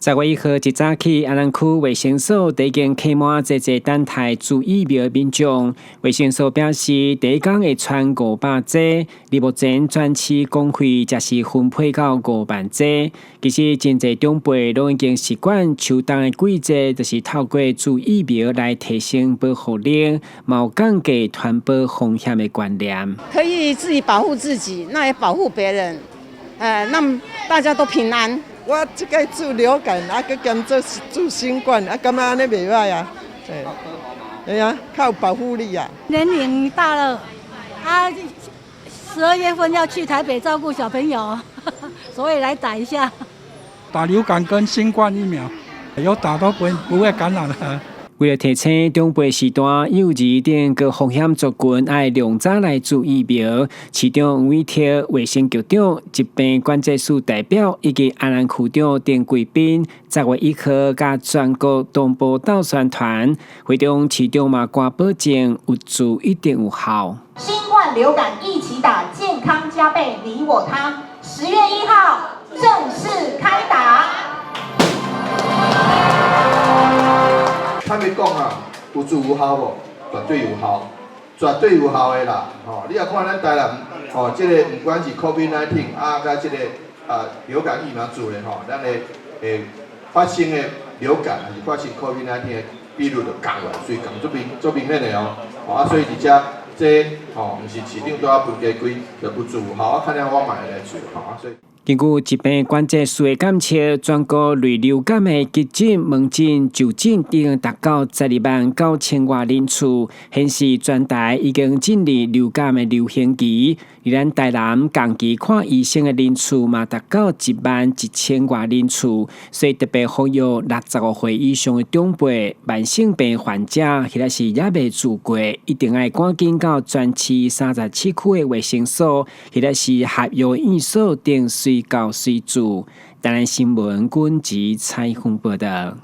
10月1號一早起，阿南區衛生所已經客滿濟濟等待注疫苗的民眾。衛生所表示，第一工會傳500劑，而目前全市公費則是分配到5萬劑。其實，真濟長輩攏已經習慣秋冬的季節，就是透過注疫苗來提升保護力，嘛有降低傳播風險的觀念。可以自己保護自己，那也保護別人，讓大家都平安。我這擺注流感，啊，閣兼做注新冠，啊，感覺按呢袂䆀啊，對，對啊，較有保護力啊。年齡大了，他12月份要去台北照顧小朋友，所以來打一下。打流感跟新冠疫苗，有打都不會感染的。為了提醒長輩時段幼兒等高風險族群愛量早來注疫苗，市長委託衛生局長、疾病管制署代表以及阿南區長等貴賓，10月1號佮全國同步鬥宣傳。會中市長嘛敢保證有注一定有效。新冠流感一起打，健康加倍，你我他。10月1號正式開打。坦白講啊，有注有效無？絕對有效，絕對有效的啦！吼，你若看咱台南，吼，這個毋管是 COVID-19 啊，佮這個啊流感疫苗注的吼，咱的會發生的流感還是發生 COVID-19 的比率就降落來，所以降足明足明顯的哦。啊，所以佇遮這吼，毋是市長拄仔分家規，就有注有效，啊，看了我嘛會來注吼，啊，所以。根據疾病管制署的監測，全國類流感的急診、門診、就診已經達到12萬9千外人次，顯示全台已經進入流感的流行期。而咱台南共期看醫生的人次嘛達到1萬1千外人次，所以特別呼籲65歲以上的長輩、慢性病患者，或者是猶未注過，一定愛趕緊到全市37區的衛生所，或者是合約院所等隨到隨注。台南新聞軍籍採訪報道。